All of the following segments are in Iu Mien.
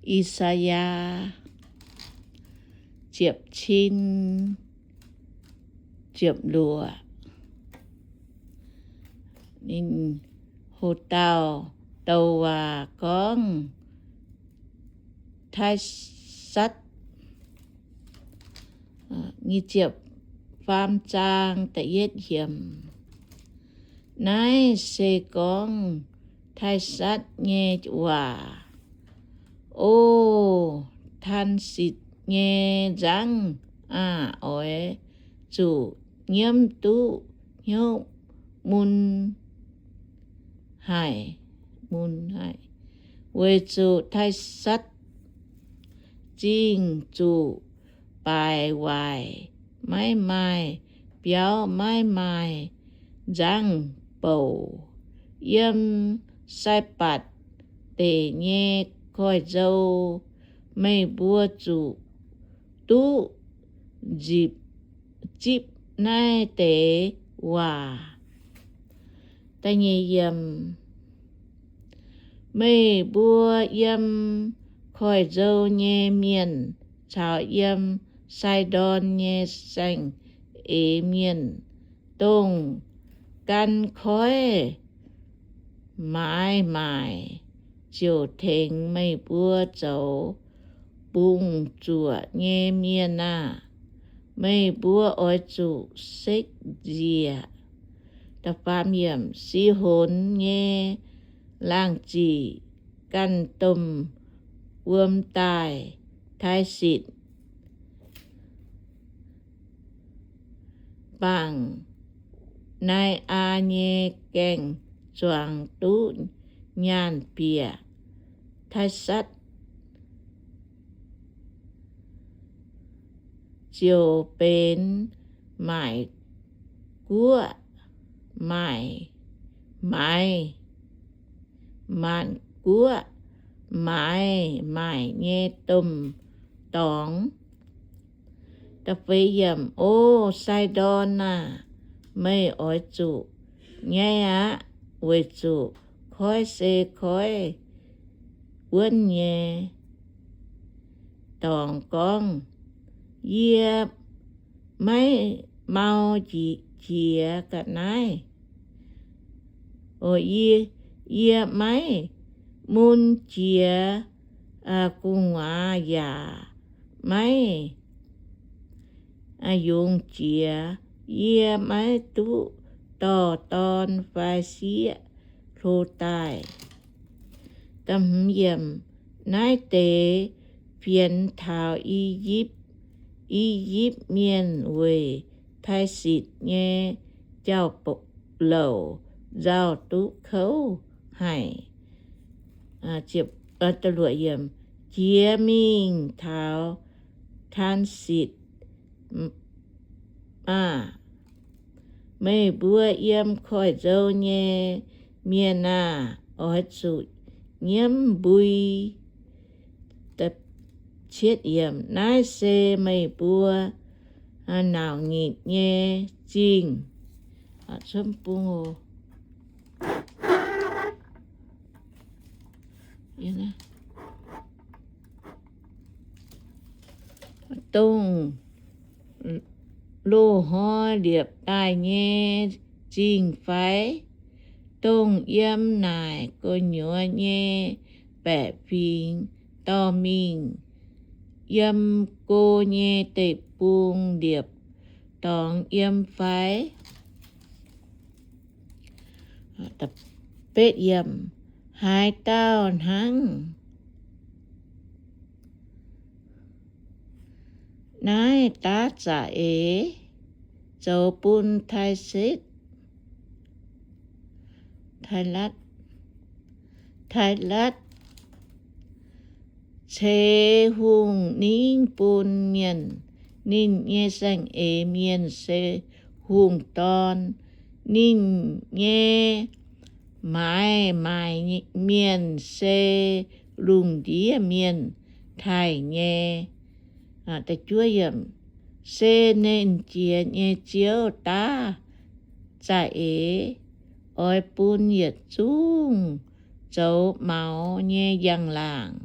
I^saa^yaa ziepc cin ziepc luoqc. Ninh hoc dauh douc waac gorngv Taaix^satv, nyic ziepc faam zaang da'yietv yiemc. Naaiv se gorngv Taaix^satv nyei waac. O Taaix^sitc nyei nzangv aah! Oix zuqc nyiemv duqv hnyouv mun haic, mun haic, weic zuqc Taaix^satv Zingh zuqc baaix waaic, maiv maaih biauv, maiv maaih nzangv-bouc. Yiem Sai^mbatc Deic nyei koiv-nzou, meih mbuo zuqc duqv nzipc, zipv naaiv deix waac. Meih mbuo yiem koiv-nzou nyei mienh caux yiem Sai^ndorn nyei saeng-eix mienh, dongh gan koiv maaiz maaic ziouc tengx meih mbuo zoux bungx zuoqc nyei mienh aah! Meih mbuo oix zuqc sekv nzieqc. Si^honx nyei laangh ziqc ganh domh wuom daaih, Taaix^sitc bangc Nai^aa nyei gaeng-zuangx duqv nyaanh bieqc. Taaix^satv ziouc benx maaic guoqv, maaic, maaic, maanc guoqv maaiz maaic nyei domh dorngx. O Sai^ndorn aah! Meih oix zuqc nyaiv aqv, weic zuqc koiv se koiv wuonv nyei dorngx gorngv, Yie maiv mau jiex ga'naaiv. Yie maiv mun jiex gu'nguaaz yaac maiv yungz jiex. Yie maiv duqv dorh dorn fai sieqv hlo daaih. Naaiv deix fienx taux I^yipv, I^yipv Mienh weic Taaix^sitc nyei jauv-louc nzauh duqv kouv haic. Jiex mingh taux Taaix^sitc aah! Meih mbuo yiem koiv-nzou nyei mienh aah! Oix zuqc nyiemv mbui. Naaiv se meih mbuo nauc nyitc nyei zingh. Dongh loz-hnoi liepc daaih nyei zingh fai? Dongh yiem naaic gu'nyuoz nyei baeqc fingx dorh mingh yiem go nyei deic-bung liepc dorngx yiem fai? Haaix dauh hnangv naaiv daav za'eix zoux bun Taaix^setv, Taaix^latv, Taaix^latv ceix hungh ningv bun mienh. Ninh nyei saeng-eix mienh se hungh dorn. Ninh nyei maaiz maaic mienh se lungh ndiev mienh taaih nyei. Se Nernh Jiex nyei Ziouv daav za'eix, oix bun yietc zungv zoux maux nyei njang-laangc.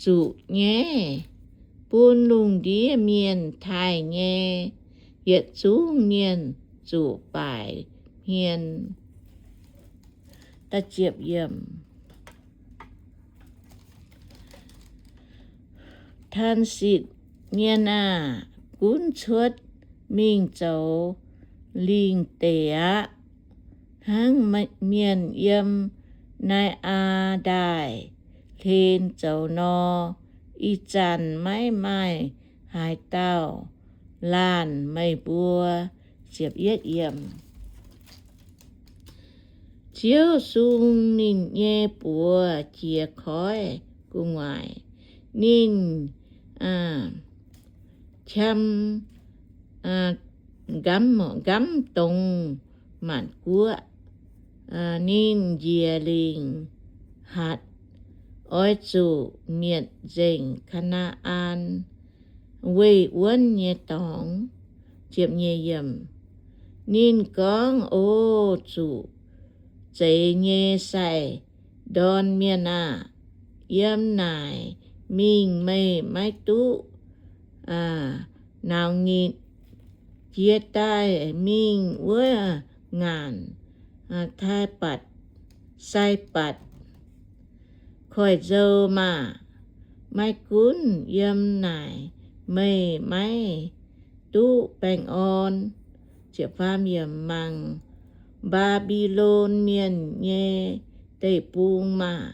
zuqc nyaiv, bun lungh ndiev mienh taaih nyei, yietc zungv mienh zuqc baaic hmien. Tansitc mienh aah! Gunv cuotv mingh zoux lingh deic aqv, hnangv mienh yiem Nai^aa Ndaaih hlen zoux nor. Ih zanc maiv maaih haaix dauh laanh meih mbuo. Ziouv sung ninh nyei buoz jiex koiv gu'nguaaic. Ninh qam nqamv dongz maanc guoqv. Ninh njiec lingc hatc, oix zuqc mietc nzengc Kaa^naa^an weih wuonv nyei dorngx. Ninh gorngv, O zuqc zeix nyei sai-ndorn mienh aah! Yiem naaic mingh meih maiv duqv nauz nitc. Jiex daaih mingh wuov ngaanc Taaix^mbatc, Sai^mbatc Koiv-Nzou maah! Maiv gunv yiem naaic meih maiv duqv baengh orn. Mangc Mbaa^mbi^lon Mienh nyei deic-bung maah!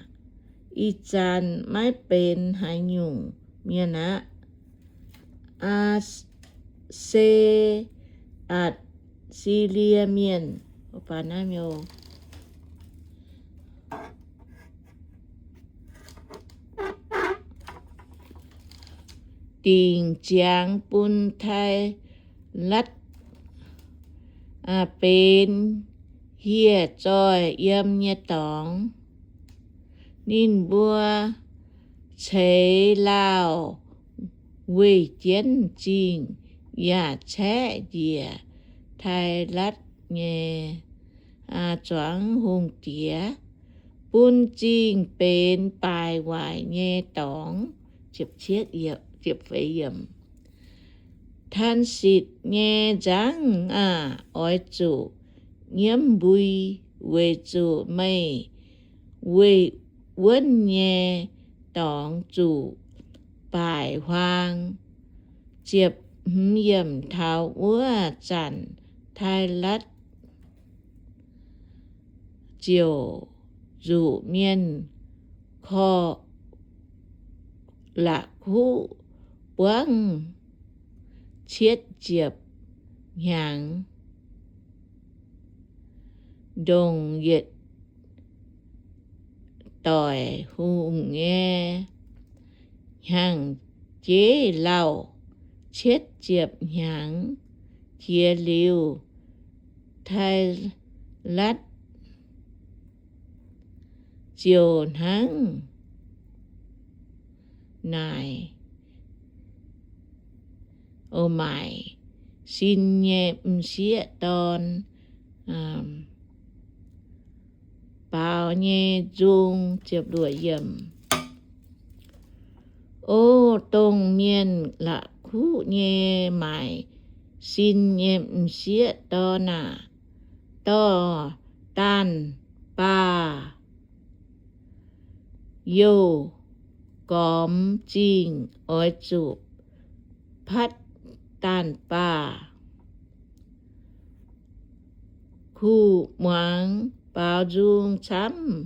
Ih zanc maiv benx haaix nyungc mienh aqv. Se, Atc^si^lie Mienh dingc ziangx bun Tailatv benx hieh zoih yiem nyei dorngx. Ninh mbuo ceix lauh weih jienv zingh yaac caeqv njiec Tailatv nyei zuangx hungh diex, bun zingh benx baaic waaic nyei dorngx. Tansitc nyei nzangv aah! Oix zuqc nyiemv mbui, weic zuqc meih weih wuonv nyei dorngx zuqc baaic huaang. Ziepc hmz yiemc, taux wuov zanc Tailatv ziouc nzuqc mienh korv la'kuqv buangv cietv ziepc hnyangx, ndongc yietc doic hungh nyei hnyangx-jeiv lauh. Cietv ziepc hnyangx jiex liuz, Tailatv ziouc hnangv naaic maaic sin nyei m'sieqv dorn baaux nyei nzung. O dongh mienh la'kuqv nyei maaic sin nyei m'sieqv dorn aah! Dorh daanh baah youh gormx zingh, oix zuqc patv daanh baah kuh muangx baaux nzung camv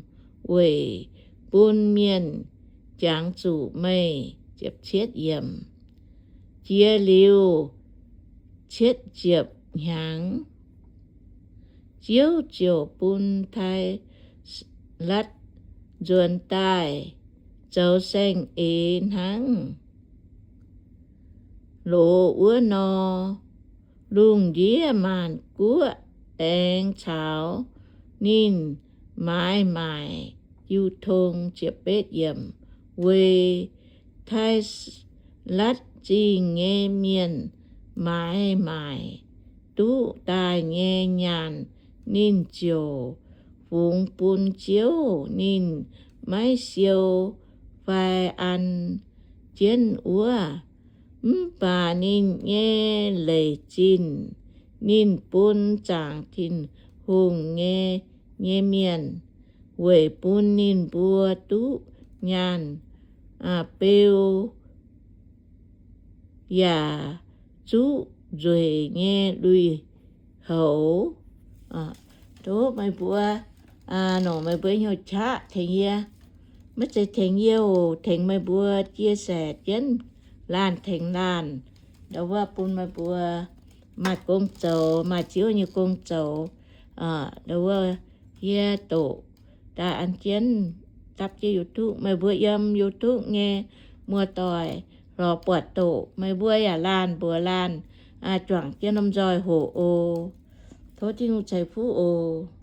weic bun mienh jangx zuqc meih. Jiex liuz cietv ziepc hnyangx, Ziouv ziouc bun Tailatv nzuonx daaih zoux saeng-eix hnangv loz wuov nor. Lungh ndiev maanc guoqv aengx caux ninh maaiz maaic jiu tong. Weic Tailatv Zingh nyei mienh maaiz maaic duqv daaih nyei nyaanh, ninh ziouc fungx bun Ziouv. Ninh maiv siou fai an jienv wuov. Mv baac ninh nyei leiz zinh, ninh bun zaangc Tin-Hungh nyei, nyei mienh weic bun ninh mbuo duqv nyaanh beu yaac zuqv nzueic nyei lui-houx. Tov meih mbuo, nongc meih mbuo hnyouv qaqv tengx yie. Maiv zeiz tengx yie oc, tengx meih mbuo chia sẻ jienv, laanh tengx laanh, ndo wuov bun meih mbuo maaih gong zoux, maaih Ziouv nyei gong zoux. Ndo wuov yie doqc daaih an jienv dapv jienv YouTube. Meih mbuo yiem YouTube nyei muoz-doic lorz buatc doqc, meih mbuo yaac laanh mbuox laanh juangc jienv lomh nzoih hoqc oc. Tov Tin-Hungh ceix fuqv oc.